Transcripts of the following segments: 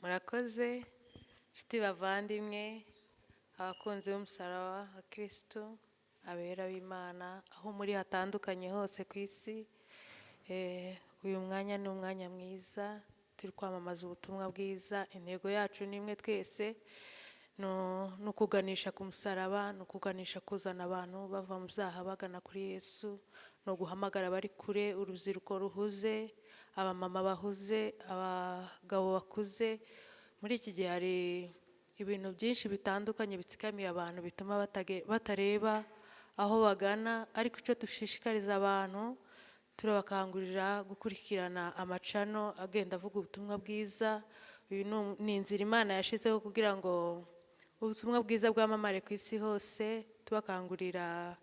Murakoze nshuti bavandimwe, abakunzi b'umusaraba wa Kirisitu, abera b'Imana aho muri hatandukanye hose ku isi. Uyu mwanya ni umwanya mwiza turi kwamamaza ubutumwa bwiza. Intego yacu ni imwe twese, ni ukuganisha ku musaraba, ni ukuganisha kuzana abantu bava mu byaha bagana kuri Yesu, ni uguhamagara abari kure, urubyiruko ruhuze, abamama bahuze, abagabo bakuze. Muri iki gihe hari ibintu byinshi bitandukanye bitsikamiye abantu, bituma batareba aho bagana. Ariko icyo dushishikariza abantu, turabakangurira gukurikirana amachannel agenda avuga ubutumwa bwiza. Uyu ni inzira Imana yashyizeho kugira ngo ubutumwa bwiza bwamamare ku isi hose. Tubakangurira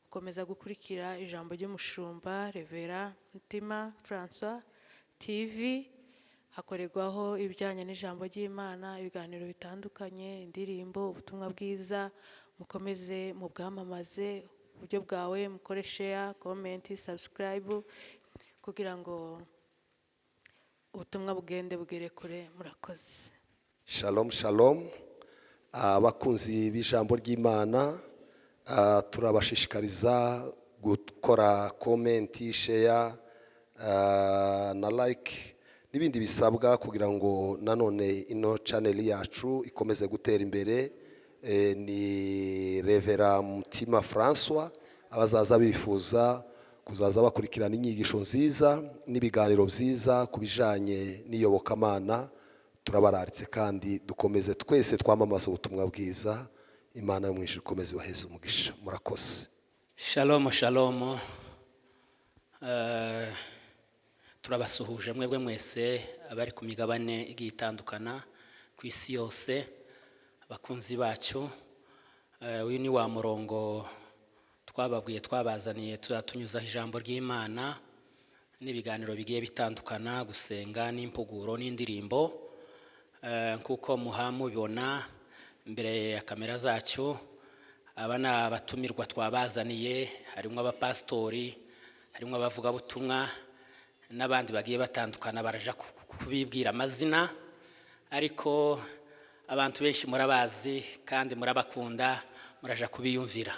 gukomeza gukurikira ijambo ry'umushumba Reverend Mutima Francois TV. Hakorerwaho ibijyanye n'ijambo ry'Imana, ibiganiro bitandukanye, indirimbo, ubutumwa bwiza. Mukomeze mubwamamaze uburyo bwawe, mukore share, comment, subscribe, kugira ngo ubutumwa bugende bugere kure. Murakoze. Shalom shalom, abakunzi b'ijambo ry'Imana. Turabashishikariza gukora comment, share na like n'ibindi bisabwa kugira ngo nanone ino channel yacu ikomeze gutera imbere. Ni Reverend Mutima Francois. Abazaza bifuza kuzaza bakurikirana inyigisho nziza n'ibiganiro byiza ku bijanye n'iyobokamana, turabararitse kandi dukomeze twese twamamaza ubutumwa bwiza. Imana yo mu ijuru ikomeze ibaheze umugisha. Murakoze. Shalom shalom. Turabasuhuje mwebwe mwese abari ku migabane igiye itandukana ku isi yose, abakunzi bacu. Uyu ni wa murongo twababwiye, twabazaniye, tuzatunyuzaho ijambo ry'Imana n'ibiganiro bigiye bitandukana, gusenga n'impuguro n'indirimbo. Nk'uko muha mubibona imbere ya kamera zacu, aba ni abatumirwa twabazaniye, harimo abapasitori, harimo abavugabutumwa n'abandi bagiye batandukana. Baraja kubibwira amazina, ariko abantu benshi murabazi kandi murabakunda, muraja kubiyumvira.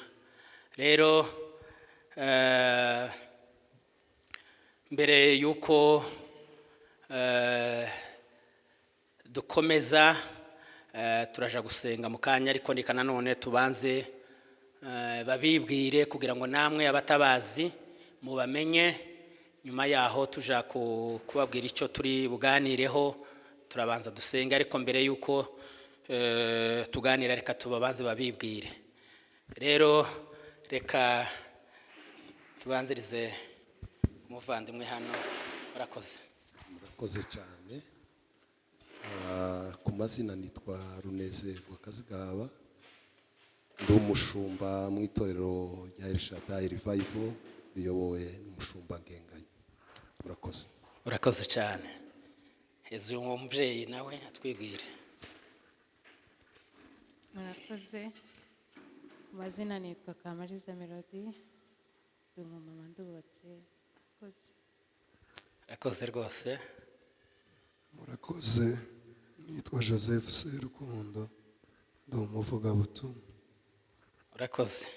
Rero mbere y'uko dukomeza, turaja gusenga mu kanya, ariko reka nanone tubanze babibwire kugira ngo namwe abatabazi mubamenye. Nyuma yaho tuja kubabwira icyo turi buganireho. Turabanza dusenge, ariko mbere y'uko tuganira, reka tubabanze babibwire. Rero reka tubanzirize umuvandimwe hano. Murakoze. Murakoze cyane. Ku mazina nitwa Runezerwa Kazigaba, ndi umushumba mu itorero rya Elshadai Revival riyobowe n'umushumba Ngenganyi. Murakoze. Urakoze cyane. Heza uyu mubyeyi nawe atwibwire. Murakoze. Mu mazina nitwa Kamariza Melody, ndi umumama, ndubatse. Murakoze. Urakoze rwose. Murakoze. Nitwa Joseph Serukundo, ndi umuvugabutumwa. Urakoze.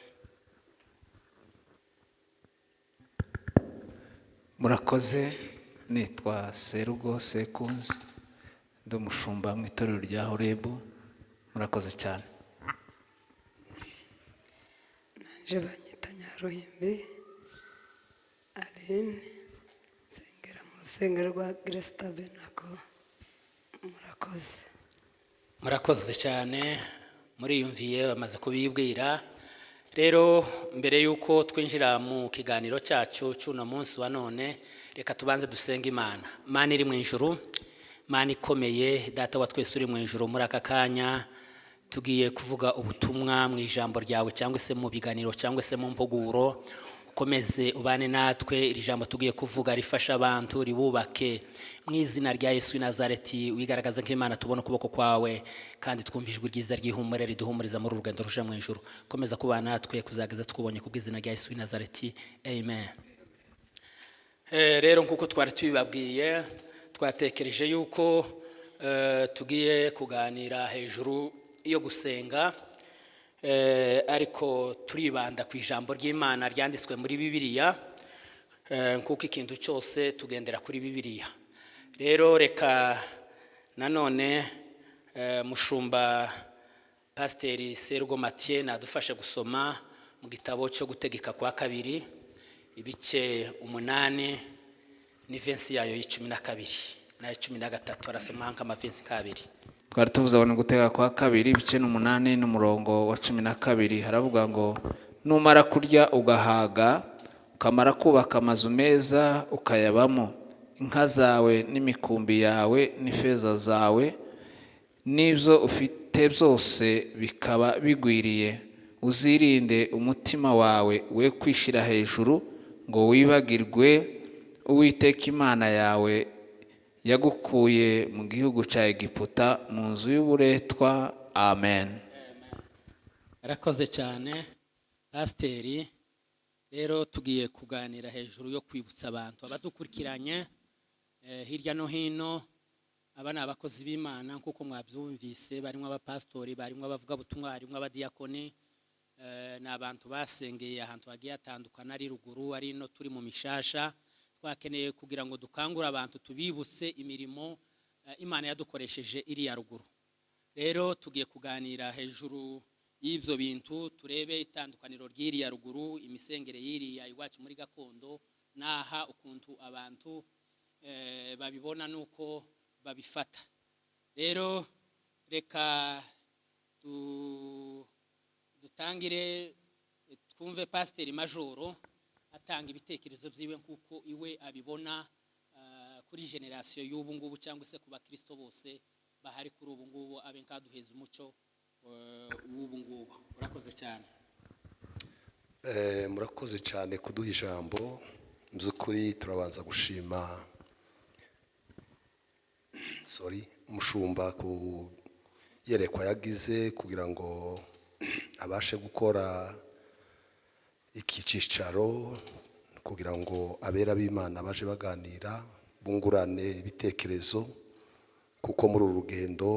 Murakoze. Nitwa Serugo Sekunzi, ndi umushumba mu itorero rya Horebu. Murakoze cyane. Nanje banyita Nyaruhimbi Aline, nsengera mu rusengero rwa Grace Tabernacle. Murakoze. Murakoze cyane. Muriyumviye, bamaze kubibwira. Rero mbere y'uko twinjira mu kiganiro cyacu cy'uno munsi wa none, reka tubanze dusenge Imana. Mana iri mu ijuru, Mana ikomeye, Data wa twese uri mu ijuru, muri aka kanya tugiye kuvuga ubutumwa mu ijambo ryawe cyangwa se mu biganiro cyangwa se mu mpuguro. Ukomeze ubane natwe, iri jambo tugiye kuvuga rifasha abantu, ribubake. Mu izina rya Yesu w'i Nazareti, wigaragaza nk'Imana, tubona ukuboko kwawe kandi twumva ijwi ryiza ry'ihumure riduhumuriza muri uru rugendo ruja mu ijuru. Komeza kubana natwe kuzageza tukubonye, ku bw'izina rya Yesu w'i Nazareti, amen. Rero nk'uko twari tubibabwiye, twatekereje yuko Tugiye kuganira hejuru yo gusenga, ariko turibanda ku ijambo ry'Imana ryanditswe muri Bibiliya, kuko ikintu cyose tugendera kuri Bibiliya. Rero reka nanone mushumba Pasiteri Sergo Mathieu nadufashe gusoma mu gitabo cyo Gutegeka kwa Kabiri, ibice 8 n'iverse yayo y'12 na 13. Arasoma nk'amaverse nk'abiri. Twari tuvuze ngo ni Gutegeka kwa Kabiri, ibice 8 n'umurongo wa 12. Haravuga ngo: "Numara kurya ugahaga, ukamara kubaka amazu meza ukayabamo, inka zawe n'imikumbi yawe n'ifeza zawe n'ibyo ufite byose bikaba bigwiriye, uzirinde umutima wawe we kwishyira hejuru ngo wibagirwe Uwiteka Imana yawe yagukuye mu gihugu cya Egiputa, mu nzu y'uburetwa." Amen. Arakoze cyane pasiteri. Rero tugiye kuganira hejuru yo kwibutsa abantu abadukurikiranye hirya no hino. Aba ni abakozi b'Imana nk'uko mwabyumvise, barimo abapasitori, barimo abavugabutumwa, harimo abadiyakoni. Ni abantu basengeye ahantu hagiye hatandukana, ari ruguru, ari no turi mu mishasha. Twakeneye kugira ngo dukangure abantu, tubibutse imirimo Imana yadukoresheje iriya ruguru. Rero tugiye kuganira hejuru y'ibyo bintu, turebe itandukaniro ry'iriya ruguru, imisengere y'iriya iwacu muri gakondo n'aha, ukuntu abantu babibona n'uko babifata. Rero reka dutangire twumve Pasiteri Majoro atanga ibitekerezo byiwe nk'uko iwe abibona kuri génération y'ubu ngubu cyangwa se ku bakristo bose bahari kuri ubu ngubu, abe nkaduheza umuco w'ubu ngubu. Urakoze cyane. Murakoze cyane kuduha ijambo. Mu by'ukuri turabanza gushima, sorry, umushumba ku yerekwa yagize kugira ngo abashe gukora iki cyicaro, kugira ngo abera b'Imana baje baganira, bungurane ibitekerezo, kuko muri uru rugendo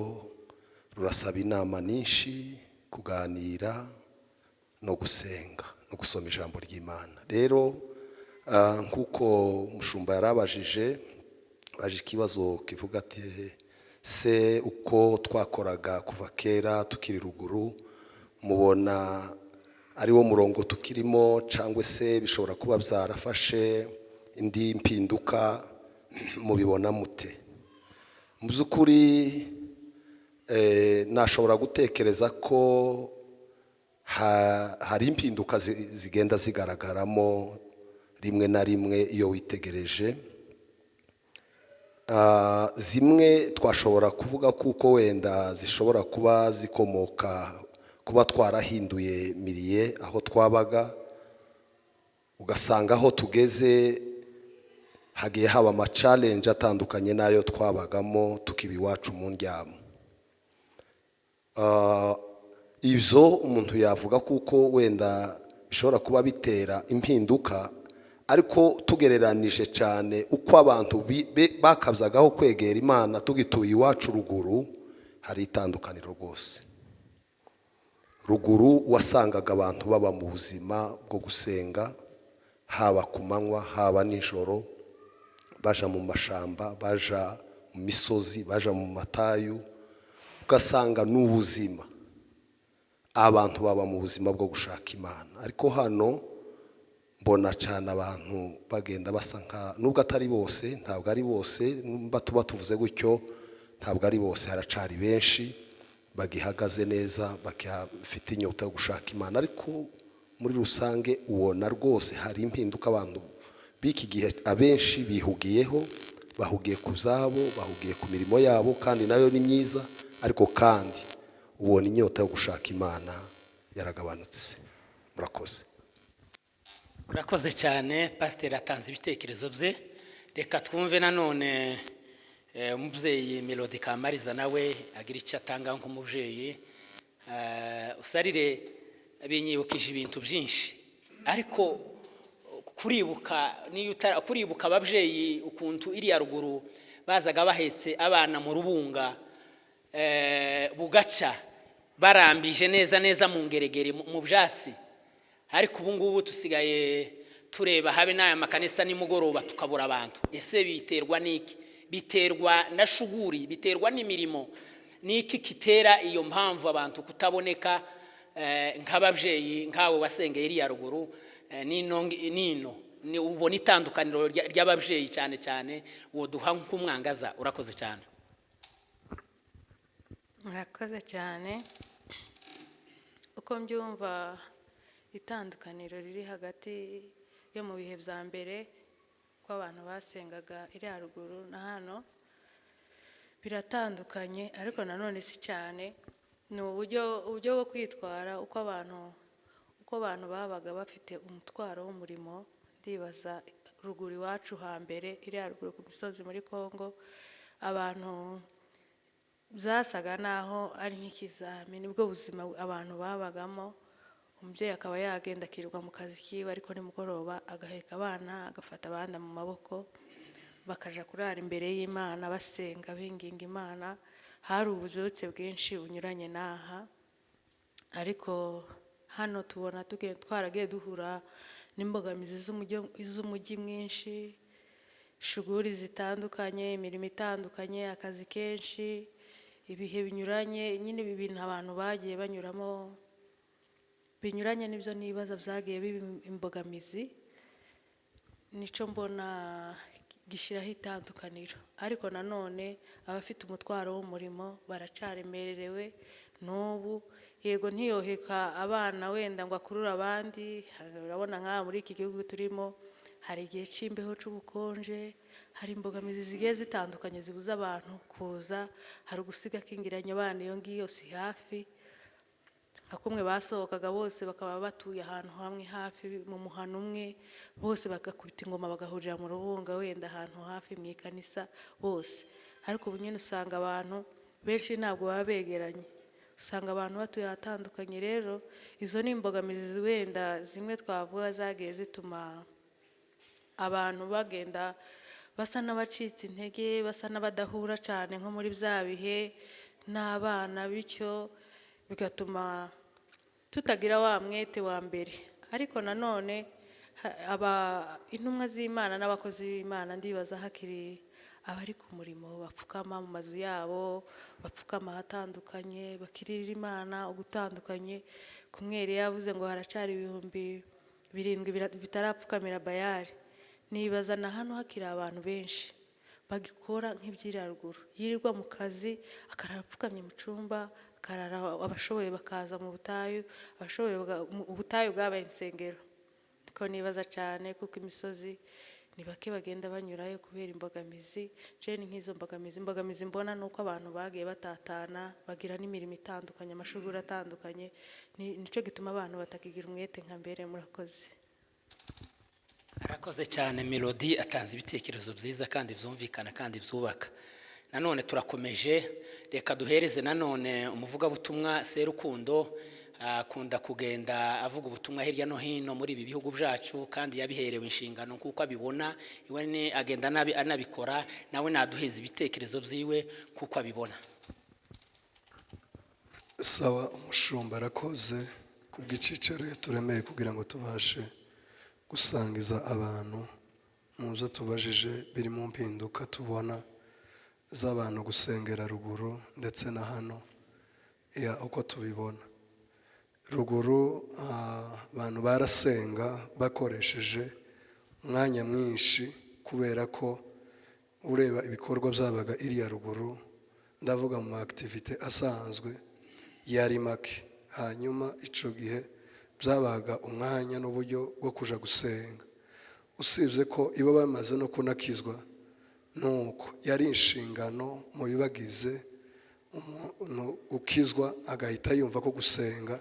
rurasaba inama nyinshi, kuganira no gusenga no gusoma ijambo ry'Imana. Rero nk'uko umushumba yarabajije, baje ikibazo kivuga ati: "Se uko twakoraga kuva kera tukiri ruguru, mubona ari wo murongo tukirimo, cyangwa se bishobora kuba byarafashe indi mpinduka? Mubibona mute?" Mu by'ukuri nashobora gutekereza ko hari impinduka zigenda zigaragaramo rimwe na rimwe iyo witegereje. Zimwe twashobora kuvuga kuko wenda zishobora kuba zikomoka kuba twarahinduye milieu aho twabaga, ugasanga aho tugeze hagiye haba amachallenge atandukanye n'ayo twabagamo tukiba iwacu mu ndyamo. Ibyo umuntu yavuga kuko wenda bishobora kuba bitera impinduka, ariko tugereranije cyane uko abantu bakabyagaho kwegera Imana tugituye iwacu ruguru, hari itandukaniro rwose. Ruguru wasangaga abantu baba mu buzima bwo gusenga, haba ku manywa, haba nijoro, baja mu mashamba, baja mu misozi, baja mu matayu, ugasanga ni ubuzima, abantu baba mu buzima bwo gushaka Imana. Ariko hano mbona cyane abantu bagenda basa nka, nubwo atari bose, ntabwo ari bose, nimba tuba tuvuze gutyo, ntabwo ari bose, haracari benshi bagihagaze neza, bagifite inyota yo gushaka Imana. Ariko muri rusange ubona rwose hari impinduka. Abantu b'iki gihe abenshi bihugiyeho, bahugiye ku zabo, bahugiye ku mirimo yabo, kandi nayo ni myiza, ariko kandi ubona inyota yo gushaka Imana yaragabanutse. Murakoze. Urakoze cyane pasiteri, atanze ibitekerezo bye. Reka twumve nanone umubyeyi Melody Kamariza, nawe agira icyo atanga nk'umubyeyi. Usarire binyibukije ibintu byinshi, ariko kuribuka niyo utara kuribuka ababyeyi ukuntu iriya ruguru Bazaga bahetse abana mu rubunga, bugaca barambije neza neza mu ngeregere, mu byatsi. Ariko ubu ngubu tusigaye tureba habe n'aya makanisa nimugoroba tukabura abantu. Ese biterwa n'iki? Biterwa na shuguri? Biterwa n'imirimo? N'iki kitera iyo mpamvu abantu kutaboneka? Nk'ababyeyi nk'abo wasengeye iriya ruguru, nino nino ni ubona itandukaniro ry'ababyeyi cyane cyane, woduha nk'umwangaza. Urakoze cyane. Murakoze cyane. Uko mbyumva, itandukaniro riri hagati yo mu bihe bya mbere ko abantu basengaga iriya ruguru na hano biratandukanye, ariko nanone si cyane. Ni uburyo bwo kwitwara, uko abantu babaga bafite umutwaro w'umurimo. Ndibaza ruguru iwacu hambere, iriya ruguru ku misozi muri Congo, abantu byasaga naho ari nk'ikizamini, nibwo buzima abantu babagamo. Umubyeyi akaba yagenda akirirwa mu kazi kiwe, ariko nimugoroba agaheka abana, agafata abana mu maboko, bakaja kurara imbere y'Imana basenga, binginga Imana. Hari ububyutse bwinshi bunyuranye n'aha. Ariko hano tubona twaragiye duhura n'imbogamizi z'umujyi mwinshi, shuguri zitandukanye, imirimo itandukanye, akazi kenshi, ibihe binyuranye. Nyine ibi bintu abantu bagiye banyuramo binyuranye n'ibyo nibaza byagiye biba imbogamizi. Nicyo mbona gishyiraho itandukaniro. Ariko nanone abafite umutwaro w'umurimo baracaremerewe n'ubu. Yego, ntiyoheka abana wenda ngo akurure abandi. Urabona nk'aha muri iki gihugu turimo hari igihe cy'imbeho, cy'ubukonje, hari imbogamizi zigiye zitandukanye zibuza abantu kuza. Hari ugusiga akingiranye abana iyo ngiyo si hafi, nka kumwe basohokaga bose bakaba batuye ahantu hamwe hafi mu muhano umwe, bose bagakubita ingoma bagahurira mu rubunga, wenda ahantu hafi mu ikanisa bose. Ariko ubu nyine usanga abantu benshi ntabwo baba begeranye, usanga abantu batuye ahatandukanye. Rero izo ni imbogamizi wenda zimwe twavuga zagiye zituma abantu bagenda basa n'abacitse intege, basa n'abadahura cyane nko muri bya bihe n'abana, bityo bigatuma tutagira wa mwete wa mbere. Ariko nanone aba intumwa z'Imana n'abakozi b'Imana, ndibaza hakiri abari ku murimo bapfukama mu mazu yabo, bapfukama ahatandukanye, bakiririra Imana ugutandukanye. Kumweri yavuze ngo haracari 7000 bitarapfukamira Bayari. Nibaza na hano hakiri abantu benshi bagikora nk'iby'iraruguru, yirirwa mu kazi akarara apfukamye mu cyumba, akarara, abashoboye bakaza mu butayu, abashoboye ubutayu bwabaye insengero. Ko nibaza cyane kuko imisozi ni bake bagenda banyurayo kubera imbogamizi. Jeni nk'izo mbogamizi mbona ni uko abantu bagiye batatana, bagira n'imirimo itandukanye, amashuri atandukanye. Nicyo gituma abantu batakigira umwete nka mbere. Murakoze. Arakoze cyane Melody, atanze ibitekerezo byiza kandi byumvikana kandi byubaka. Nanone turakomeje, reka duhereze nanone umuvugabutumwa Serukundo. Akunda kugenda avuga ubutumwa hirya no hino muri ibi bihugu byacu, kandi yabiherewe inshingano kuko abibona iwe ni agenda anabikora. Nawe naduheza ibitekerezo byiwe kuko abibona. Sawa, umushumba arakoze kubw'icicaro yaturemeye kugira ngo tubashe gusangiza abantu mu byo tubajije biri mu mpinduka tubona z'abantu gusengera ruguru ndetse na hano. Ya uko tubibona ruguru, abantu barasenga bakoresheje umwanya mwinshi, kubera ko ureba ibikorwa byabaga iriya ruguru, ndavuga mu ma activité asanzwe, yari make. Hanyuma ico gihe byabaga umwanya n'uburyo bwo kuja gusenga, usibye ko ibo bamaze no kunakizwa, nuko yari inshingano mu bibagize umuntu gukizwa, agahita yumva ko gusenga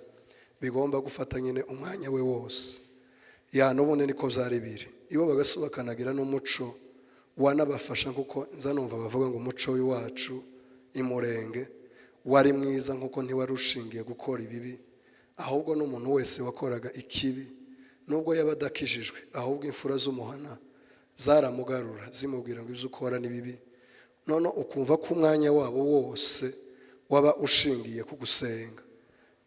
bigomba gufata nyine umwanya we wose. Ya n'ubundi niko byari biri, ibo bagasubakanagira n'umuco wanabafasha, kuko nza numva bavuga ngo umuco w'iwacu imurenge wari mwiza, nkuko ntiwari ushingiye gukora ibibi, ahubwo n'umuntu wese wakoraga ikibi nubwo yaba adakijijwe, ahubwo imfura z'umuhana zaramugarura zimubwira ngo ibyo ukora ni bibi. None ukumva ko umwanya wabo wose waba ushingiye ku gusenga,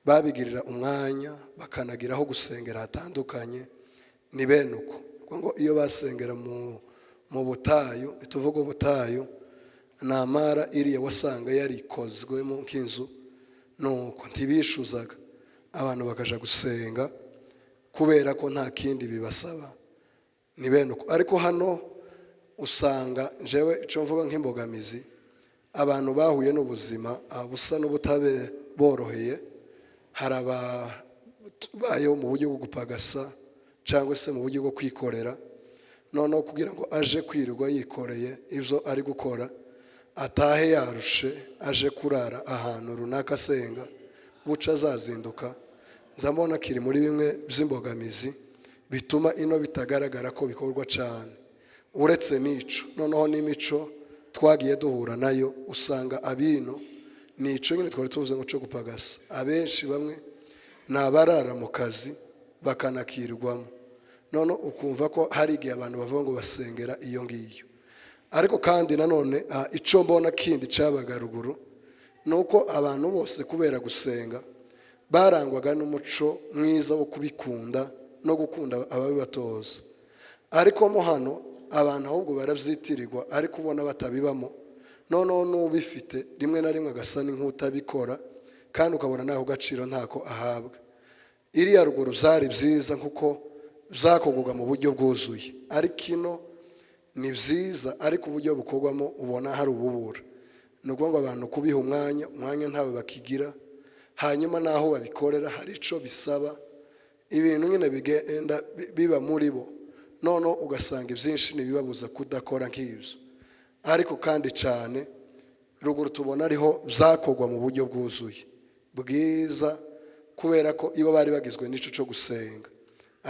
babigirira umwanya bakanagira aho gusengera hatandukanye. Ni bene uko kuko ngo iyo basengera mu butayu, ntituvuge ubutayu, namara iriya wasanga yarikozwemo nk'inzu, nuko ntibishuzaga, abantu bakaja gusenga kubera ko nta kindi bibasaba. Ni bene uko. Ariko hano usanga njyewe icyo mvuga nk'imbogamizi, abantu bahuye n'ubuzima busa n'ubutabe boroheye. Hari ababayeho mu buryo bwo gupagasa cyangwa se mu buryo bwo kwikorera, noneho kugira ngo aje kwirirwa yikoreye ibyo ari gukora, atahe yarushe, aje kurara ahantu runaka asenga, buca azazinduka. Nza mbona kiri muri bimwe by'imbogamizi bituma ino bitagaragara ko bikorwa cyane. Uretse n'ico, noneho n'imico twagiye duhura nayo, usanga abino ni ico nyine twari tuvuze ngo cyo gupagasa. Abenshi bamwe ni abarara mu kazi bakanakirwamo, none ukumva ko hari igihe abantu bavuga ngo basengera iyo ngiyo. Ariko kandi nanone ico mbona kindi cabaga ruguru ni uko abantu bose kubera gusenga barangwaga n'umuco mwiza wo kubikunda no gukunda ababibatoza. Ariko mo hano abantu ahubwo barabyitirirwa, ariko ubona batabibamo. Noneho n'ubifite rimwe na rimwe agasa n'inkutabikora, kandi ukabona ntaho gaciro ntako ahabwa. Iriya ruguru byari byiza kuko byakorwaga mu buryo bwuzuye, ariko ino ni byiza, ariko uburyo bukorwamo ubona hari ububura. Ni ukuvuga ngo abantu kubiha umwanya, umwanya ntawe bakigira, hanyuma n'aho babikorera hari icyo bisaba, ibintu nyine bigenda biba muri bo, noneho ugasanga ibyinshi ntibibabuza kudakora nk'ibyo. Ariko kandi cyane ruguru tubona ariho byakorwa mu buryo bwuzuye bwiza, kubera ko ibo bari bagizwe n'ico cyo gusenga.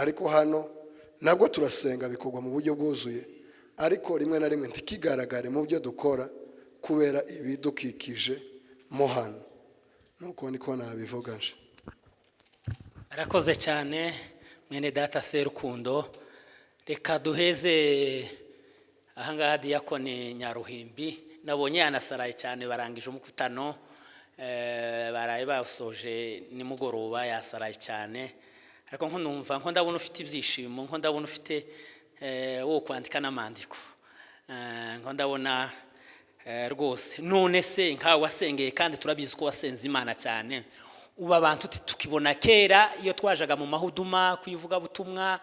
Ariko hano nabwo turasenga, bikorwa mu buryo bwuzuye, ariko rimwe na rimwe ntikigaragare mu byo dukora kubera ibidukikije mo hano. Nuko niko nabivuga nje. Arakoze cyane mwene data Serukundo. Reka duheze ahangaha Diyakoni Nyaruhimbi, nabonye yanasaraye cyane, barangije umukutano, baraye basoje nimugoroba, yasaraye cyane. Ariko nko numva nko ndabona ufite ibyishimo, nko ndabona ufite wo kwandika n'amandiko, nko ndabona rwose. None se nkawe wasengeye, kandi turabizi ko wasenze Imana cyane, ubu abantu tukibona kera iyo twajaga mu mahuduma kuyivugabutumwa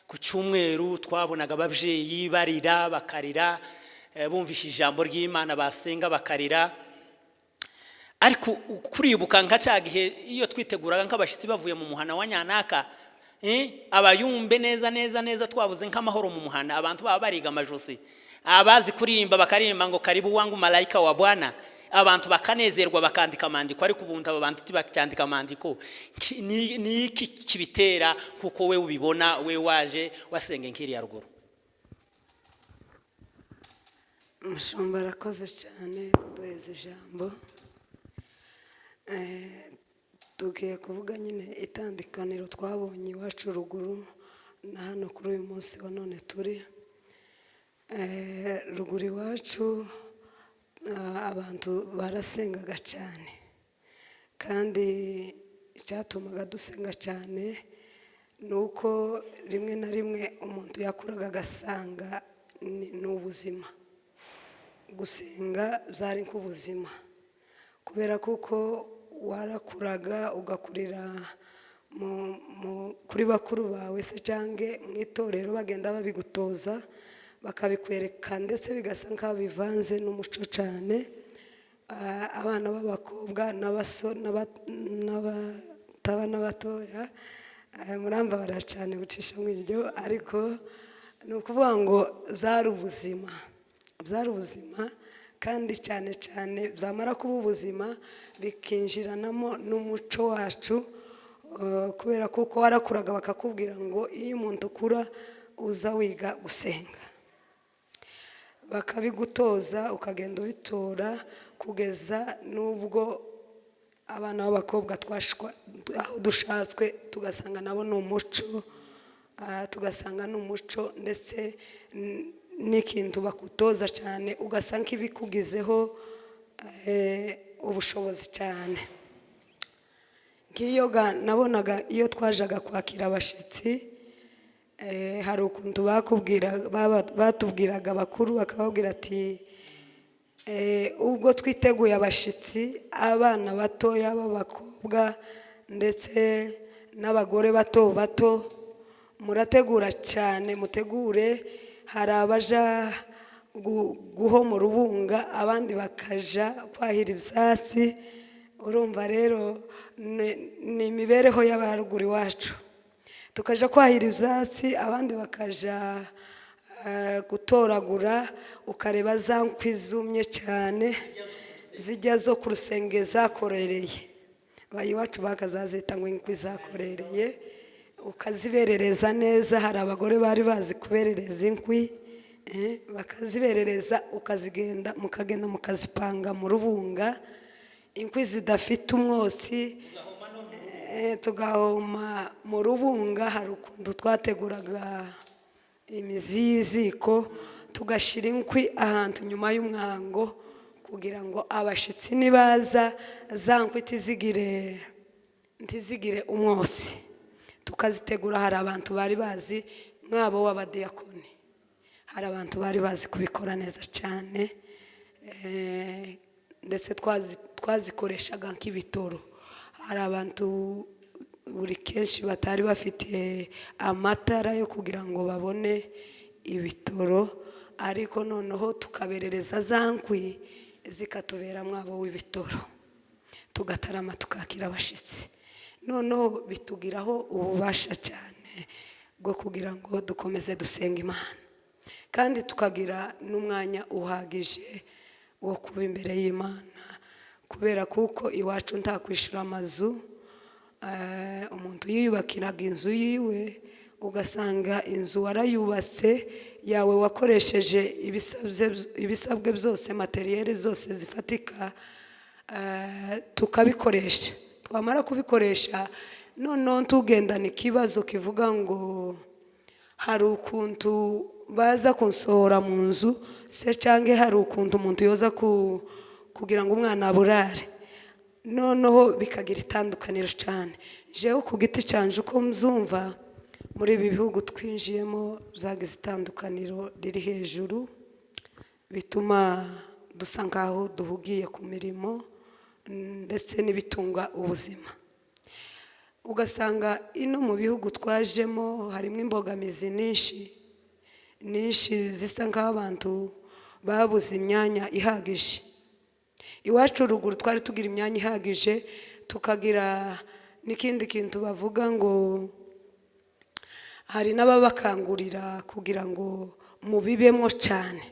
ku cyumweru, twabonaga ababyeyi barira bakarira, bumvishe ijambo ry'Imana, basenga bakarira. Ariko kuribuka nka cya gihe iyo twiteguraga nk'abashyitsi bavuye mu muhana wa Nyanaka, abayumbe neza neza neza, twabuze nk'amahoro mu muhana, abantu baba bariga amajosi, abazi kuririmba bakaririmba ngo "Karibu wangu malaika wa Bwana", abantu bakanezerwa bakandika amandiko. Ariko ubundi abo bantu ntibacyandika amandiko. Ni iki kibitera, kuko we ubibona, we waje wasenge nk'iriya ruguru? Umushumba arakoze cyane kuduheza ijambo. Tugiye kuvuga nyine itandukaniro twabonye iwacu ruguru na hano kuri uyu munsi wa none turi. Ruguru iwacu abantu barasengaga cyane, kandi icyatumaga dusenga cyane ni uko rimwe na rimwe umuntu yakuraga agasanga ni ubuzima. Gusenga byari nk'ubuzima, kubera kuko warakuraga ugakurira kuri bakuru bawe se cyangwa mu itorero, bagenda babigutoza bakabikwereka, ndetse bigasa nk'aho bivanze n'umuco cyane. Abana b'abakobwa n'abataba n'abatoya, murambabara cyane bucisha mu iryo, ariko ni ukuvuga ngo byari ubuzima, byari ubuzima, kandi cyane cyane byamara kuba ubuzima bikinjiranamo n'umuco wacu, kubera kuko warakuraga bakakubwira ngo iyo umuntu ukura uza wiga gusenga, bakabigutoza ukagenda ubitora kugeza n'ubwo abana b'abakobwa twashwa aho dushatswe tugasanga nabo ni umuco, tugasanga ni umuco, ndetse n'ikintu bakutoza cyane, ugasa nk'ibikugizeho ubushobozi cyane. Nk'iyo nabonaga iyo twajaga kwakira abashyitsi, hari ukuntu bakubwira, batubwiraga abakuru bakababwira ati ubwo twiteguye abashyitsi, abana batoya b'abakobwa ndetse n'abagore bato bato, murategura cyane, mutegure. Hari abaja guhoma urubunga, abandi bakaja kwahira ibyatsi. Urumva rero ni imibereho y'abaruguru iwacu, tukaja kwahira ibyatsi, abandi bakaja gutoragura. Ukareba za nkwi zumye cyane zijya zo ku rusenge zakorereye, iwacu bakazazita ngo inkwi zakorereye, ukaziberereza neza. Hari abagore bari bazi kuberereza inkwi, bakaziberereza, ukazigenda mukagenda mukazipanga mu rubunga, inkwi zidafite umwotsi, tugahoma mu rubunga. Hari ukuntu twateguraga imizi y'iziko, tugashyira inkwi ahantu nyuma y'umwango, kugira ngo abashyitsi nibaza za nkwi ntizigire umwotsi, tukazitegura. Hari abantu bari bazi mwabo w'abadiyakoni, hari abantu bari bazi kubikora neza cyane, ndetse twazikoreshaga nk'ibitoro. Hari abantu buri kenshi batari bafite amatara yo kugira ngo babone ibitoro, ariko noneho tukaberereza za nkwi zikatubera mwabo w'ibitoro, tugatarama, tukakira abashyitsi. Noneho bitugiraho ububasha cyane bwo kugira ngo dukomeze dusenga Imana, kandi tukagira n'umwanya uhagije wo kuba imbere y'Imana, kubera kuko iwacu nta kwishyura amazu. Umuntu yiyubakiraga inzu yiwe, ugasanga inzu warayubatse yawe, wakoresheje ibisabwe byose, materiyeri zose zifatika, tukabikoresha. Twamara kubikoresha, noneho tugendana ikibazo kivuga ngo hari ukuntu baza kunsohora mu nzu se, cyangwa hari ukuntu umuntu yoza kugira ngo umwana aburare, noneho bikagira itandukaniro cyane. Jewe ku giti cyanjye uko mzumva, muri ibi bihugu twinjiyemo byagize itandukaniro riri hejuru, bituma dusa nkaho duhugiye ku mirimo ndetse n'ibitunga ubuzima. Ugasanga ino mu bihugu twajemo harimo imbogamizi nyinshi nyinshi, zisa nk'aho abantu babuze imyanya ihagije. Iwacu ruguru twari tugira imyanya ihagije, tukagira n'ikindi kintu bavuga ngo hari n'ababakangurira kugira ngo mubibemo cyane.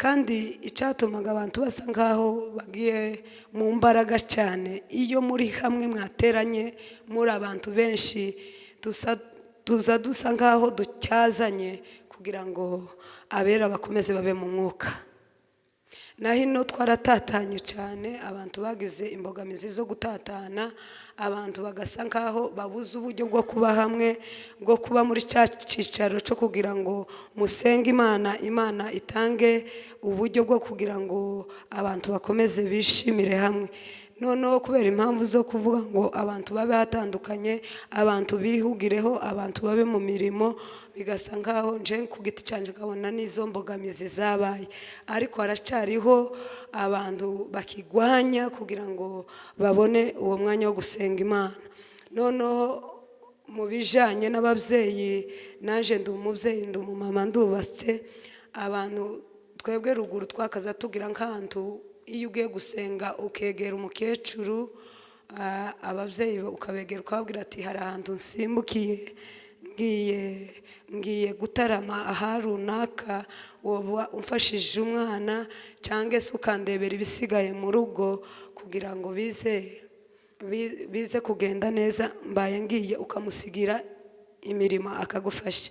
Kandi icyatumaga abantu basa nkaho bagiye mu mbaraga cyane, iyo muri hamwe mwateranye muri abantu benshi, tuza dusa nkaho ducyazanye kugira ngo abera bakomeze babe mu mwuka. Naho ino twaratatanye cyane, abantu bagize imbogamizi zo gutatana, abantu bagasa nkaho babuze uburyo bwo kuba hamwe, bwo kuba muri cya cyicaro cyo kugira ngo musenge Imana, Imana itange uburyo bwo kugira ngo abantu bakomeze bishimire hamwe. Noneho kubera impamvu zo kuvuga ngo abantu babe hatandukanye, abantu bihugireho, abantu babe mu mirimo, bigasa nkaho nje ku giti cyanjye nkabona n'izo mbogamizi zabaye, ariko haracyariho abantu bakigwanya kugira ngo babone uwo mwanya wo gusenga Imana. Noneho mu bijyanye n'ababyeyi, naje ndi umubyeyi, ndi umumama, ndubatse. Abantu twebwe ruguru twakaza tugira nk'ahantu iyo ugiye gusenga ukegera umukecuru, ababyeyi ukabegera ukababwira ati hari ahantu nsimbukiye, ngiye gutarama aha runaka, woba umfashije umwana cyangwa se ukandebera ibisigaye mu rugo kugira ngo bize kugenda neza, mbaye ngiye, ukamusigira imirimo akagufasha.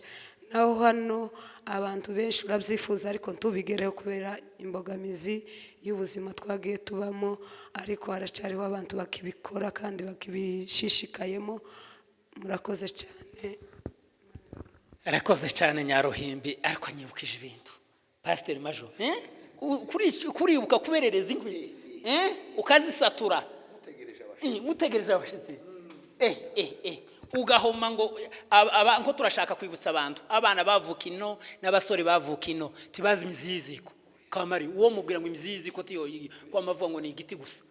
Naho hano abantu benshi urabyifuza ariko ntubigereho kubera imbogamizi y'ubuzima twagiye tubamo, ariko haracyariho abantu bakibikora kandi bakibishishikayemo. Murakoze cyane. Arakoze cyane Nyaruhimbi, ariko anyibukije ibintu, Pasiteri Majo, eh? Kuribuka kuberereza inkwi, eh? Ukazisatura, mutegereza abashyitsi, ugahoma ngo nko turashaka kwibutsa abantu, abana bavuka ino n'abasore bavuka ino tibazi imizi y'iziko. Kamari uwo mubwira ngo imizi y'iziko tiyo kwamavuga ngo ni igiti gusa.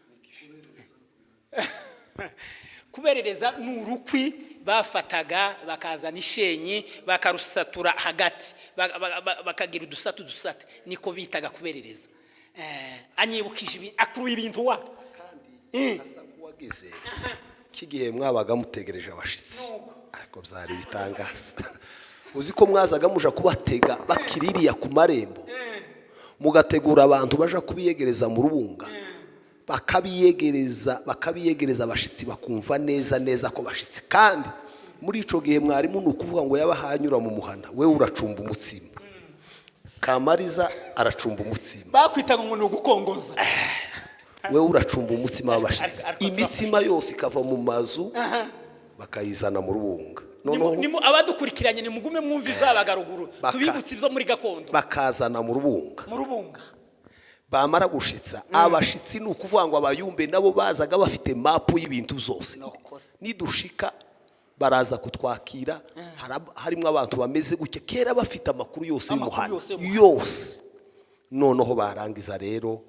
Kuberereza ni urukwi bafataga, bakazana ishenyi, bakarusatura hagati, bakagira udusate udusate, niko bitaga kuberereza. Anyibukije akuruye ibintu wa Asa nk'uwagize k'igihe mwabaga mutegereje abashitsi, ariko byari ibitangaza. Uzi ko mwazaga muja kubatega bakiririya ku marembo, mugategura abantu baja kubiyegereza mu rubunga, bakabiyegereza, bakabiyegereza abashitsi, bakumva neza neza ko bashitsi. Kandi muri ico gihe mwarimu, ni ukuvuga ngo yaba hanyura mu muhana, we uracumba umutsima, Kamariza aracumba umutsima. Bakwitaga ngo ni ugukongoza. We uracumba umutsima w'abashitsi. Ariko Imitsima yose ikava mu mazu, bakayizana mu rubunga. Noneho Abadukurikiranye, nimugume mwumve izabaga ruguru, tubibutse ibyo muri gakondo. Bakazana mu rubunga. Mu rubunga. Bamara gushitsa abashitsi, ni ukuvuga ngo abayumbe nabo bazaga bafite mapu y'ibintu zose. Nokora. Nidushika baraza kutwakira, harimo abantu bameze gutya, kera bafite amakuru yose Amakuru y'umuhanda yose y'umuhanda. Yose. Noneho barangiza rero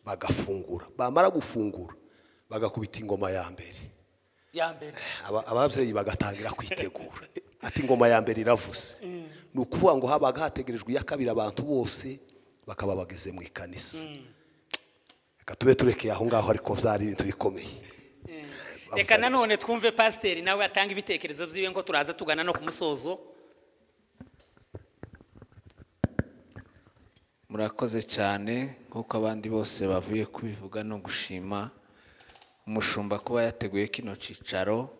bagafungura, bamara gufungura bagakubita ingoma ya mbere. Ya mbere. Ababyeyi bagatangira kwitegura, ati ingoma ya mbere iravuze, ni ukuvuga ngo habaga hategerejwe iya kabiri, abantu bose bakaba bageze mu ikanisa. Reka tube turekeye aho ngaho, ariko byari ibintu bikomeye. Reka nanone twumve pasiteri nawe atanga ibitekerezo byiwe, ngo turaza tugana no ku musozo. Murakoze cyane. Nk'uko abandi bose bavuye kubivuga, no gushima umushumba kuba yateguye kino cyicaro,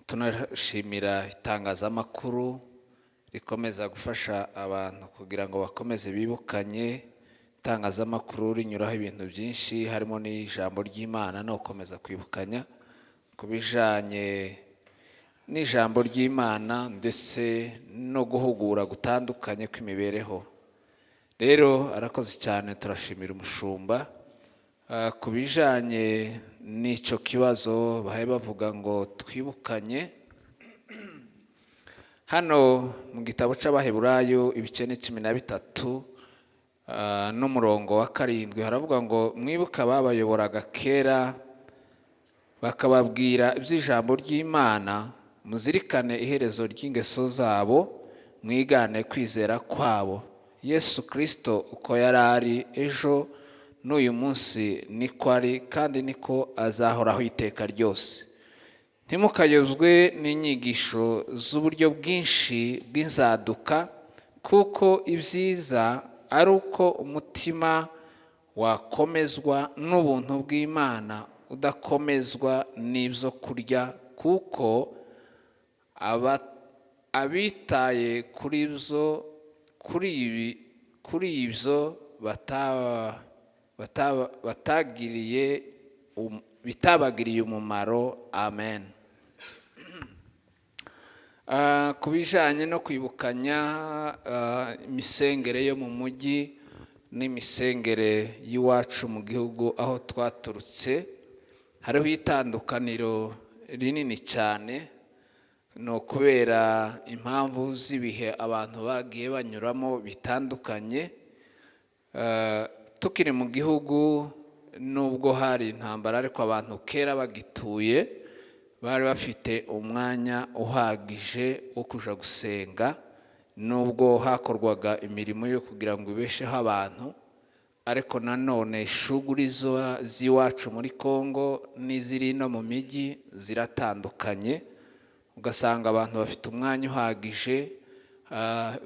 tunashimira itangazamakuru rikomeza gufasha abantu kugira ngo bakomeze bibukanye. Itangazamakuru rinyuraho ibintu byinshi, harimo n'ijambo ry'Imana no gukomeza kwibukanya ku bijyanye n'ijambo ry'Imana, ndetse no guhugura gutandukanye kw'imibereho. Rero arakoze cyane, turashimira umushumba. Ku bijyanye n'icyo kibazo bahaye bavuga ngo twibukanye, hano mu gitabo cy'Abaheburayo ibice ni 13 n'umurongo wa 7, haravuga ngo mwibuke ababayoboraga kera bakababwira iby'ijambo ry'Imana, muzirikane iherezo ry'ingeso zabo, mwigane kwizera kwabo. Yesu Kirisito uko yari ari ejo n'uyu munsi niko ari, kandi niko azahoraho iteka ryose. Ntimukayobwe n'inyigisho z'uburyo bwinshi bw'inzaduka, kuko ibyiza ari uko umutima wakomezwa n'ubuntu bw'Imana, udakomezwa n'ibyo kurya, kuko abitaye kuri byo, kuri ibyo bitabagiriye umumaro. Amen. Ku bijyanye no kwibukanya, imisengere yo mu mujyi n'imisengere y'iwacu mu gihugu aho twaturutse, hariho itandukaniro rinini cyane. Ni ukubera impamvu z'ibihe abantu bagiye banyuramo bitandukanye. Tukiri mu gihugu, nubwo hari intambara, ariko abantu kera bagituye bari bafite umwanya uhagije wo kuja gusenga, nubwo hakorwaga imirimo yo kugira ngo ibesheho abantu. Ariko nanone ishuguri z'iwacu muri Kongo n'iziri no mu mijyi ziratandukanye, ugasanga abantu bafite umwanya uhagije.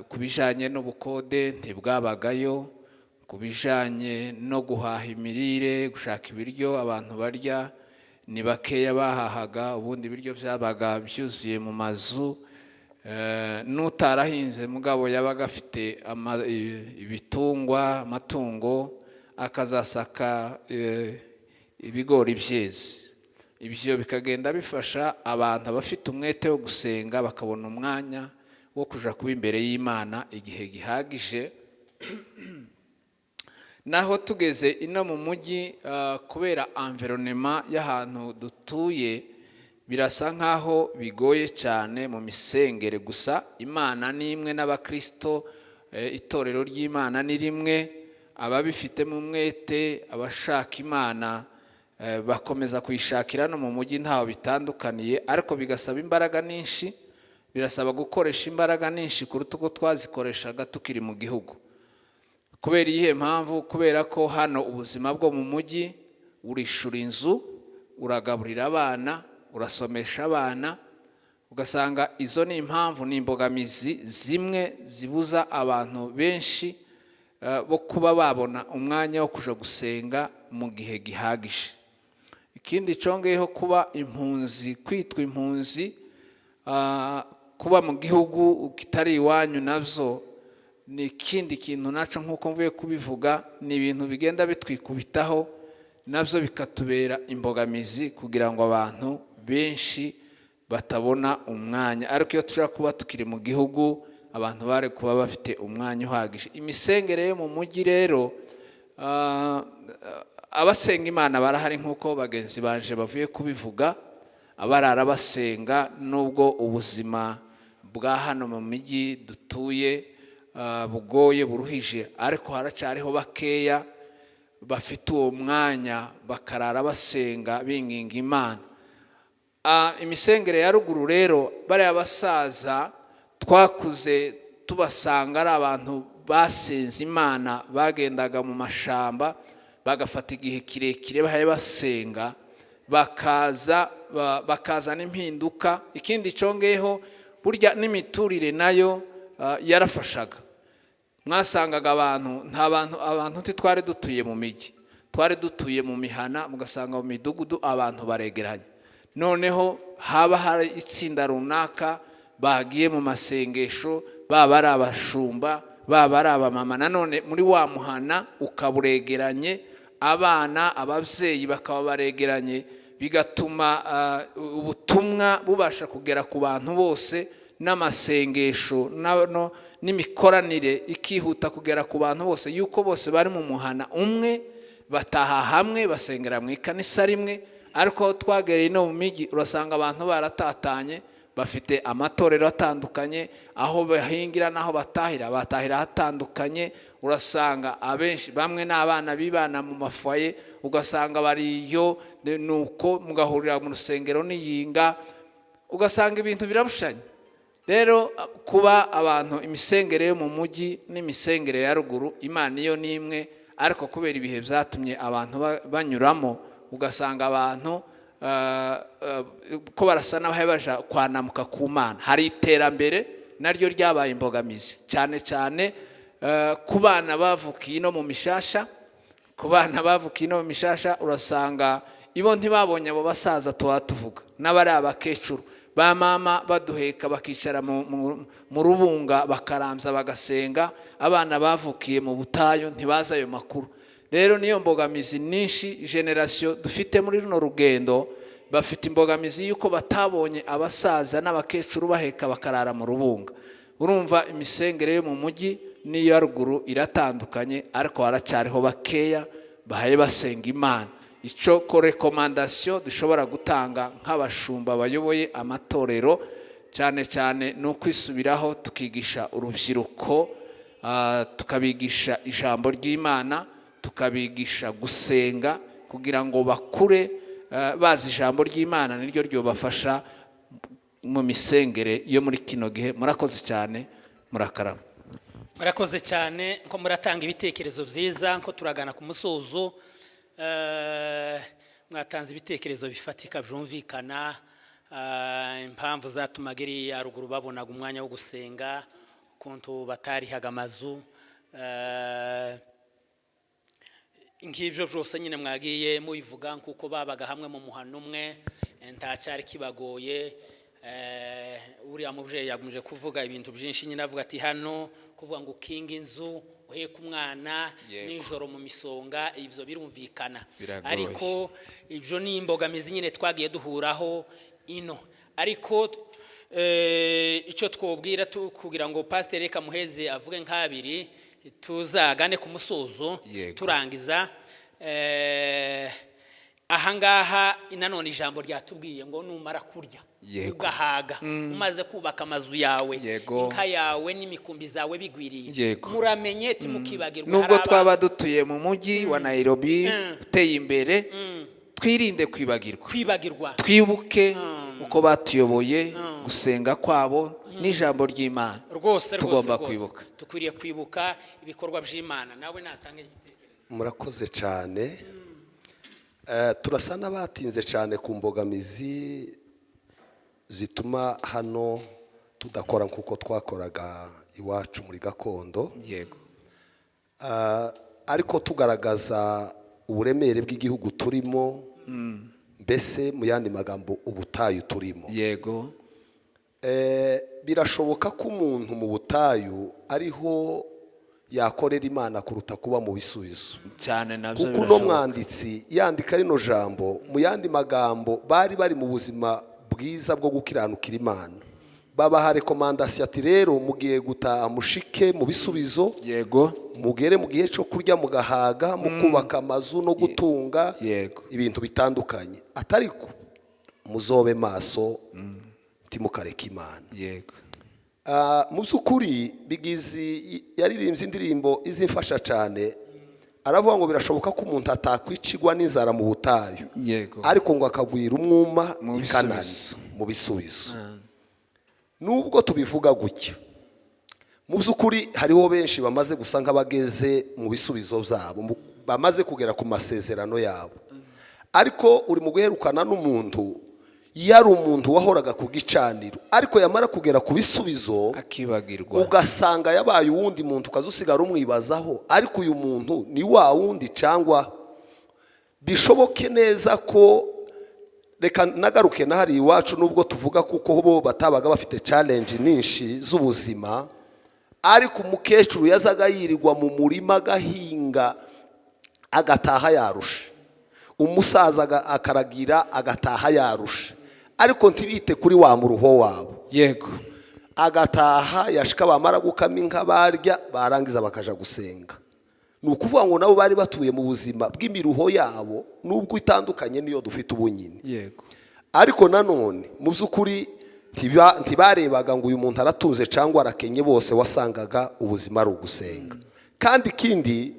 Ku bijyanye n'ubukode ntibwabagayo, ku bijyanye no guhaha imirire, gushaka ibiryo abantu barya, ni bakeya bahahaga. Ubundi ibiryo byabaga byuzuye mu mazu. N'utarahinze mugabo yabaga afite ibitungwa, amatungo, akazasaka ibigori byeze. Ibyo bikagenda bifasha abantu abafite umwete wo gusenga, bakabona umwanya wo wo kuja kuba imbere y'Imana igihe gihagije. Naho tugeze ino mu mujyi, kubera environnement y'ahantu dutuye, birasa nkaho bigoye cyane mu misengere. Gusa Imana ni imwe n'Abakristo, itorero ry'Imana ni rimwe. Ababifitemo umwete, abashaka Imana, bakomeza kuyishakira no mu mujyi, ntaho bitandukaniye, ariko bigasaba imbaraga nyinshi, birasaba gukoresha imbaraga nyinshi kuruta uko twazikoreshaga tukiri mu gihugu. Kubera iyihe mpamvu? Kubera ko hano ubuzima bwo mu mujyi, urishura inzu, uragaburira abana, urasomesha abana, ugasanga izo ni impamvu, ni imbogamizi zimwe zibuza abantu benshi bo kuba babona umwanya wo kuja gusenga mu gihe gihagije. Ikindi congeyeho, kuba impunzi, kwitwa impunzi, kuba mu gihugu kitari iwanyu, nabyo ni ikindi kintu nacyo. Nk'uko mvuye kubivuga, ni ibintu bigenda bitwikubitaho, nabyo bikatubera imbogamizi kugira ngo abantu benshi batabona umwanya. Ariko iyo tujya kuba tukiri mu gihugu, abantu bari kuba bafite umwanya uhagije. Imisengere yo mu mujyi rero, abasenga Imana barahari, nk'uko bagenzi banje bavuye kubivuga, abarara basenga, nubwo ubuzima bwa hano mu mijyi dutuye bugoye, buruhije, ariko haracyariho bakeya bafite uwo mwanya bakarara basenga, binginga Imana. Imisengere ya ruguru rero, bariya basaza twakuze tubasanga ari abantu basenze Imana, bagendaga mu mashamba bagafata igihe kirekire bahaye basenga, bakaza bakazana impinduka. Ikindi cyongeyeho, burya n'imiturire nayo yarafashaga. Mwasangaga abantu, nta bantu, abantu ntitwari dutuye mu mijyi, twari dutuye mu mihana, mugasanga mu midugudu abantu baregeranye. Noneho haba hari itsinda runaka bagiye mu masengesho, baba ari abashumba, baba ari abamama, nanone muri wa muhana ukaba uregeranye, abana, ababyeyi bakaba baregeranye, bigatuma ubutumwa bubasha kugera ku bantu bose, n'amasengesho n'imikoranire ikihuta kugera ku bantu bose, yuko bose bari mu muhana umwe, bataha hamwe, basengera mu ikanisa rimwe. Ariko aho twagereye no mu mijyi, urasanga abantu baratatanye, bafite amatorero atandukanye, aho bahingira n'aho batahira batahira hatandukanye. Urasanga abenshi, bamwe ni abana bibana mu mafoyer, ugasanga bariyo, nuko mugahurira mu rusengero n'iyinga, ugasanga ibintu birabushanye. Rero kuba abantu, imisengere yo mu mujyi n'imisengere ya ruguru, Imana iyo ni imwe, ariko kubera ibihe byatumye abantu banyuramo, ugasanga abantu ko barasa n'abahe baja kwanamuka ku Mana. Hari iterambere naryo ryabaye imbogamizi, cyane cyane ku bana bavukiye ino mu mishasha. Ku bana bavukiye ino mu mishasha, urasanga ibo ntibabonye abo basaza tuba tuvuga n'abari abakecuru ba mama baduheka, bakicara mu rubunga, bakarambya, bagasenga. Abana bavukiye mu butayu ntibazi ayo makuru. Rero niyo mbogamizi nyinshi génération dufite muri runo rugendo, bafite imbogamizi y'uko batabonye abasaza n'abakecuru baheka, bakarara mu rubunga. Urumva imisengere yo mu mujyi n'iyo ruguru iratandukanye, ariko haracyariho bakeya bahaye basenga Imana. Icyo ko recommandation dushobora gutanga nk'abashumba bayoboye amatorero cyane cyane ni ukwisubiraho, tukigisha urubyiruko, tukabigisha ijambo ry'Imana, tukabigisha gusenga, kugira ngo bakure bazi ijambo ry'Imana, niryo ryobafasha mu misengere yo muri kino gihe. Murakoze cyane, murakarama. Murakoze cyane ko muratanga ibitekerezo byiza, ko turagana ku musozo. Mwatanze ibitekerezo bifatika byumvikana, impamvu zatumaga iriya ruguru babonaga umwanya wo gusenga, ukuntu batarihaga amazu, nk'ibyo byose nyine mwagiye mubivuga, nk'uko babaga hamwe mu muhano umwe, nta cyari kibagoye. Uriya mubyeyi yagumije kuvuga ibintu byinshi nyine, avuga ati hano kuvuga ngo ukinga inzu, uheka umwana nijoro mu misonga, ibyo birumvikana. Biragoye. Ariko ibyo ni imbogamizi nyine twagiye duhuraho ino, ariko Icyo twobwira kugira ngo pasiteri reka muheze avuge nk'abiri, tuzagane ku musozo. Turangiza. Ahangaha nanone ijambo ryatubwiye ngo numara kurya ugahaga, umaze kubaka amazu yawe, inka yawe n'imikumbi zawe bigwiriye, muramenye timukibagirwa. Nubwo Hari twaba dutuye mu mujyi wa Nairobi uteye imbere, twirinde kwibagirwa. Kwibagirwa. Twibuke uko batuyoboye, gusenga kwabo n'ijambo ry'Imana. Rwose rwose. Tugomba Rwose. kwibuka. Dukwiriye kwibuka ibikorwa by'Imana. Nawe natanga igitekerezo. Murakoze cyane. Turasa n'abatinze cyane ku mbogamizi zituma hano tudakora nk'uko twakoraga iwacu muri gakondo. Ariko tugaragaza uburemere bw'igihugu turimo, mbese mu yandi magambo ubutayu turimo. Birashoboka ko umuntu mu butayu ariho yakorera Imana kuruta kuba mu bisubizo. Cyane nabyo Kuko uno birashoboka. mwanditsi yandika rino jambo, mu yandi magambo bari bari mu buzima bwiza bwo gukiranukira Imana, babaha recommandation ati: "Rero mugiye gutaha, mushike mu bisubizo, mugere mu gihe cyo kurya mugahaga, mu kubaka amazu no gutunga ibintu bitandukanye, atariko muzobe maso, ntimukareke Imana." Mu by'ukuri Bigizi yaririmbye indirimbo izimfasha cyane, aravuga ngo birashoboka ko umuntu atakwicigwa n'inzara mu butayu, ariko ngo akagwira umwuma Mu i Kanani bisubizo. mu bisubizo. Nubwo tubivuga gutya, mu by'ukuri hariho benshi bamaze gusa nk'abageze mu bisubizo byabo, bamaze kugera ku masezerano yabo, ariko uri mu guherukana n'umuntu yari umuntu wahoraga ku gicaniro, ariko yamara kugera ku bisubizo akibagirwa. Ugasanga yabaye uwundi muntu, ukaza usigara umwibazaho: ariko uyu muntu ni wa wundi? Cyangwa bishoboke neza ko, reka nagaruke na hariya iwacu, nubwo tuvuga kuko bo batabaga bafite challenge nyinshi z'ubuzima, ariko umukecuru yazaga yirirwa mu murima agahinga, agataha yarusha, umusaza akaragira agataha yarusha, ariko ntibite kuri wa muruho wabo. Agataha, yashika bamara gukama inka barya, barangiza bakaja gusenga. Ni ukuvuga ngo nabo bari batuye mu buzima bw'imiruho yabo, nubwo itandukanye n'iyo dufite ubu nyine. Ariko nanone mu by'ukuri ntibarebaga ngo uyu muntu aratunze cyangwa arakenye, bose wasangaga ubuzima ari ugusenga. Kandi ikindi,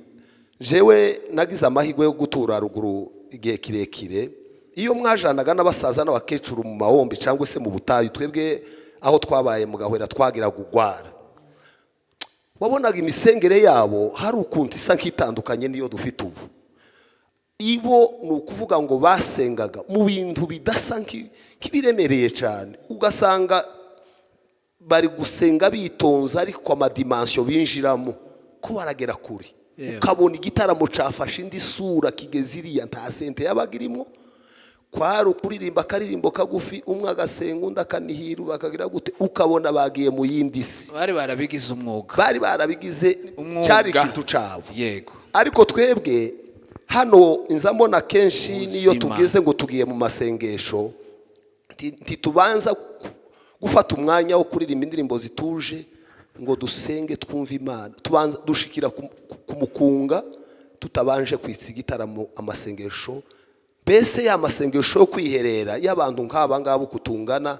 jewe nagize amahirwe yo gutura ruguru igihe kirekire. Iyo mwajanaga n'abasaza n'abakecuru mu mawombi cyangwa se mu butayu, twebwe aho twabaye mu Gahwera twagiraga ugwara, wabonaga imisengere yabo hari ukuntu isa nk'itandukanye n'iyo dufite ubu. Ibo ni ukuvuga ngo basengaga mu bintu bidasa nk'ibiremereye cyane, ugasanga bari gusenga bitonze, ariko amadimensions binjiramo ko baragera kure. Ukabona igitaramo cyafashe indi sura, kigeze iriya, nta synthé yabaga irimo, kwari ukuririmba akaririmbo kagufi, umwe agasenga, undi akanihira, bakagira gute, ukabona bagiye mu yindi si. Bari barabigize umwuga. Bari barabigize Umwuga. Cyari ikintu cyabo. Ariko twebwe hano inza mbona kenshi niyo Ubuzima. tugeze ngo tugiye mu masengesho, ntitubanza gufata umwanya wo kuririmba indirimbo zituje ngo dusenge twumve Imana. Tubanza dushikira ku mukunga tutabanje kwitsa igitaramo, amasengesho, mbese ya masengesho yo kwiherera y'abantu nk'aba ngaba uko tungana,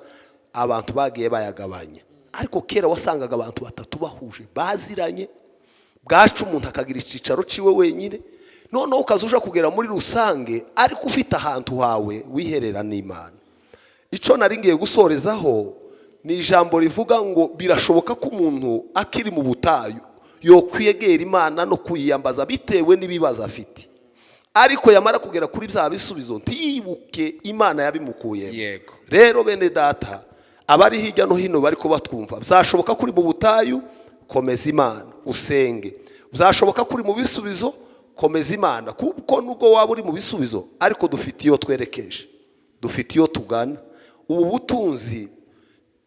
abantu bagiye bayagabanya. Ariko kera wasangaga abantu batatu bahuje baziranye, bwacu umuntu akagira icyicaro ciwe wenyine, noneho ukaza uja kugera muri rusange, ariko ufite ahantu hawe wiherera n'Imana. Icyo nari ngiye gusorezaho ni ijambo rivuga ngo birashoboka ko umuntu akiri mu butayu yokwegera Imana no kuyiyambaza bitewe n'ibibazo afite, ariko yamara kugera kuri bya bisubizo ntiyibuke Imana yabimukuyemo. Rero bene data, abari hirya no hino bari kubatwumva, byashoboka ko uri mu butayu, komeza Imana usenge. Byashoboka ko uri mu bisubizo, komeza Imana, kuko nubwo waba uri mu bisubizo, ariko dufite iyo twerekeje, dufite iyo tugana. Ubu butunzi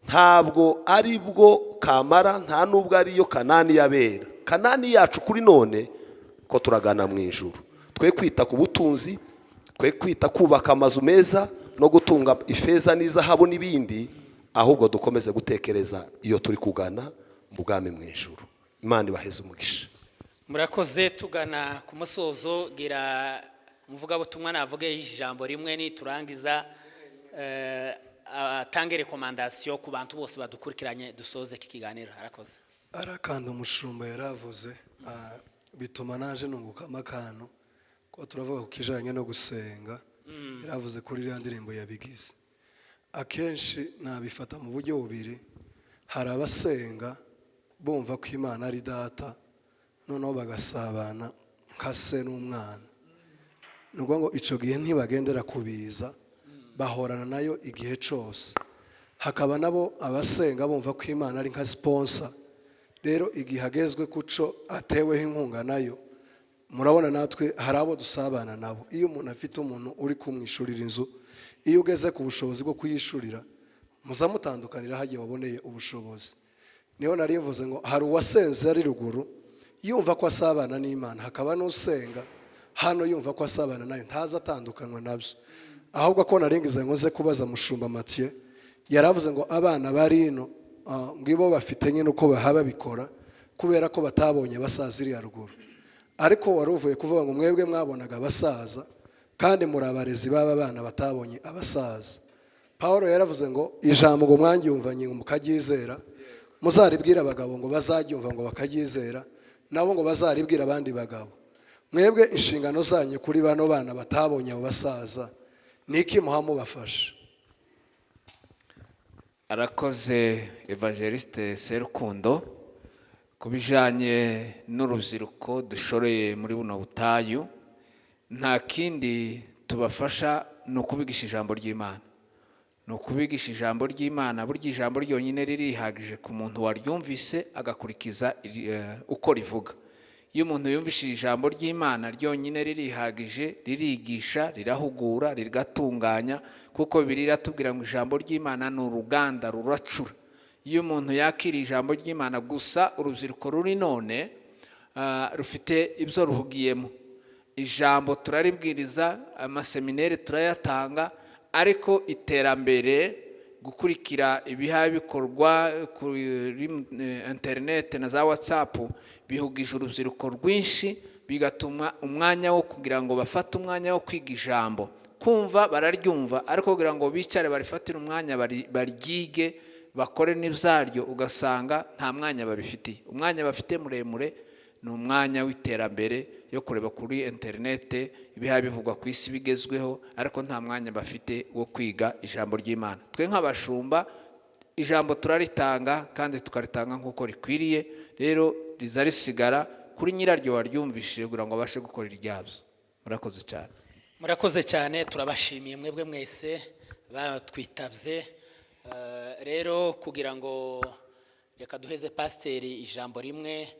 ntabwo ari bwo kamara, nta nubwo ariyo Kanani yabera. Kanani yacu kuri none ko turagana mu ijuru. Twe kwita ku butunzi, twe kwita kubaka amazu meza no gutunga ifeza n'izahabu n'ibindi. Ahubwo dukomeze gutekereza iyo turi kugana mu bwami mu ijuru. Imana ibaheze umugisha. Murakoze. Tugana ku musozo, gira umuvugabutumwa navuge ijambo rimwe, niturangiza atange recommandation ku bantu bose badukurikiranye, dusoze iki kiganiro. Arakoze. Arakanda umushumba yaravuze, bituma naje nungukamo akantu ko turavuga ku kijanye no gusenga. Yaravuze kuri iriya ndirimbo yabigize. Akenshi nabifata mu buryo bubiri: hari abasenga bumva ko Imana ari data, noneho bagasabana nka se n'umwana. Ni ukuvuga ngo icyo gihe ntibagendera kubiza, bahorana nayo igihe cyose. Hakaba nabo abasenga bumva ko Imana ari nka sponsor. Rero igihe agezwe kuco ateweho inkunga nayo, murabona natwe hari abo dusabana nabo. Iyo umuntu afite umuntu uri kumwishurira inzu, iyo ugeze ku bushobozi bwo kuyishurira, muza mutandukanira hagiye waboneye ubushobozi. Niyo nari mvuze ngo hari uwasenze ari ruguru yumva ko asabana n'Imana, hakaba n'usenga hano yumva ko asabana nayo, ntazi atandukanywa nabyo. Ahubwo ko naringize ngo nze kubaza mushumba Mathieu, yaravuze ngo abana bari ino, ngibo bafite nyine uko baha babikora kubera ko batabonye basaza iriya ruguru. Ariko wari uvuye kuvuga ngo mwebwe mwabonaga abasaza kandi muri abarezi b'aba bana batabonye abasaza. Paul yaravuze ngo ijambo ngo mwangyumvanye ngo mukaryizera, muzaribwira abagabo ngo bazaryumva ngo bakaryizera, nabo ngo bazaribwira abandi bagabo. Mwebwe inshingano zanyu kuri bano bana batabonye abo basaza ni iki? Muha mubafasha? Arakoze Evangeliste Serukundo. Ku bijyanye n'urubyiruko dushoreye muri buno butayu, nta kindi tubafasha, ni ukubigisha ijambo ry'Imana, ni ukubigisha ijambo ry'Imana. Burya ijambo ryonyine ririhagije ku muntu waryumvise agakurikiza uko rivuga. Iyo umuntu yumvise ijambo ry'Imana ryonyine ririhagije, ririgisha, rirahugura, rigatunganya, kuko Bibiliya iratubwira ngo ijambo ry'Imana ni uruganda ruracura. Iyo umuntu yakiriye ijambo ry'Imana gusa, urubyiruko ruri none rufite ibyo ruhugiyemo. Ijambo turaribwiriza, amasemineri turayatanga, ariko iterambere, gukurikira ibiha bikorwa kuri interineti na za WhatsApp, bihugije urubyiruko rwinshi, bigatuma umwanya wo kugira ngo bafate umwanya wo kwiga ijambo, kumva bararyumva, ariko kugira ngo bicare barifatire umwanya baryige, bakore n'ibyaryo, ugasanga nta mwanya babifitiye. Umwanya bafite muremure ni umwanya w'iterambere yo kureba kuri interinete ibiha bivugwa ku isi bigezweho, ariko nta mwanya bafite wo kwiga ijambo ry'Imana. Twe nk'abashumba ijambo turaritanga kandi tukaritanga nk'uko rikwiriye. Rero riza risigara kuri nyiraryo waryumvishije kugira ngo abashe gukora iryabyo. Murakoze cyane. Murakoze cyane, turabashimiye mwebwe mwese batwitabye. Rero kugira ngo reka duheze pasiteri ijambo rimwe,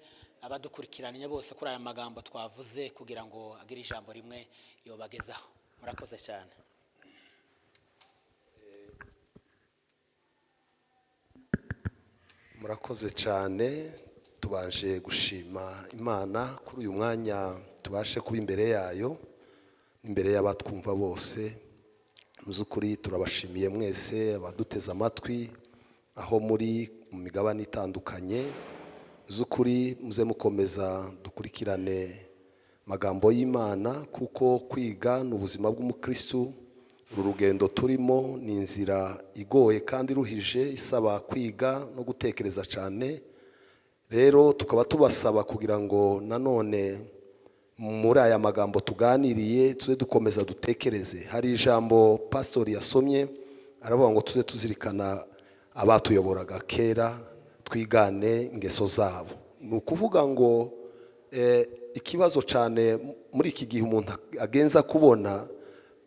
abadukurikiranye bose kuri aya magambo twavuze, kugira ngo agire ijambo rimwe yobagezaho. Murakoze cyane. Murakoze cyane. Tubanje gushima Imana kuri uyu mwanya tubashe kuba imbere yayo, imbere y'abatwumva bose. Mu by'ukuri turabashimiye mwese abaduteze amatwi aho muri mu migabane itandukanye. Mu by'ukuri muze mukomeza dukurikirane amagambo y'Imana, kuko kwiga ni ubuzima bw'umukristu. Uru rugendo turimo ni inzira igoye kandi iruhije, isaba kwiga no gutekereza cyane. Rero tukaba tubasaba kugira ngo nanone muri aya magambo tuganiriye tuze dukomeza dutekereze. Hari ijambo pasitori yasomye, aravuga ngo tuze tuzirikana abatuyoboraga kera, twigane ingeso zabo. Ni ukuvuga ngo ikibazo cyane muri iki gihe umuntu agenza kubona,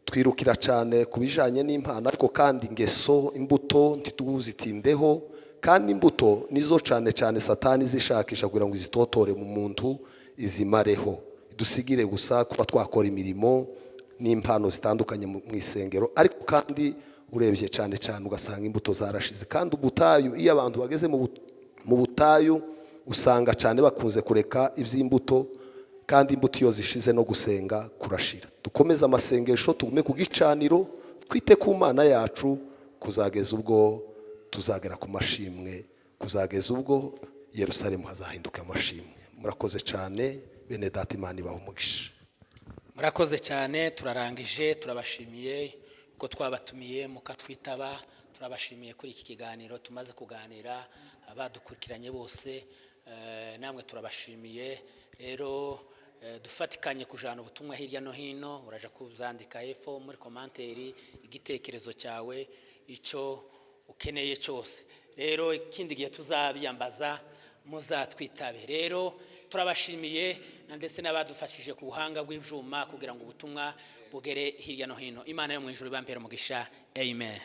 twirukira cyane ku bijyanye n'impano, ariko kandi ingeso, imbuto ntituzitindeho. Kandi imbuto nizo cyane cyane Satani zishakisha kugira ngo izitotore mu muntu, izimareho, dusigire gusa kuba twakora imirimo n'impano zitandukanye mu isengero. Ariko kandi urebye cyane cyane ugasanga imbuto zarashize. Kandi ubutayu, iyo abantu bageze mu butayu, usanga cyane bakunze kureka iby'imbuto, kandi imbuto iyo zishize no gusenga kurashira. Dukomeze amasengesho, tugume ku gicaniro, twite ku Mana yacu kuzageza ubwo Tuzagera ku mashimwe kuzageza ubwo Yerusalemu hazahinduka amashimwe. Murakoze cyane bene data, Imana ibaha umugisha. Murakoze cyane, turarangije. Turabashimiye ko twabatumiye mukatwitaba. Turabashimiye kuri iki kiganiro tumaze kuganira. Abadukurikiranye bose, namwe turabashimiye. Rero dufatikanye kujana ubutumwa hirya no hino. Uraja kuzandika hepfo muri commentaire igitekerezo cyawe, icyo ukeneye cyose. Rero ikindi gihe tuzabiyambaza muzatwitabe. Rero turabashimiye na ndetse n'abadufashije ku buhanga bw'ibyuma kugira ngo ubutumwa bugere hirya no hino. Imana yo mu ijuru ibampere umugisha. Amen.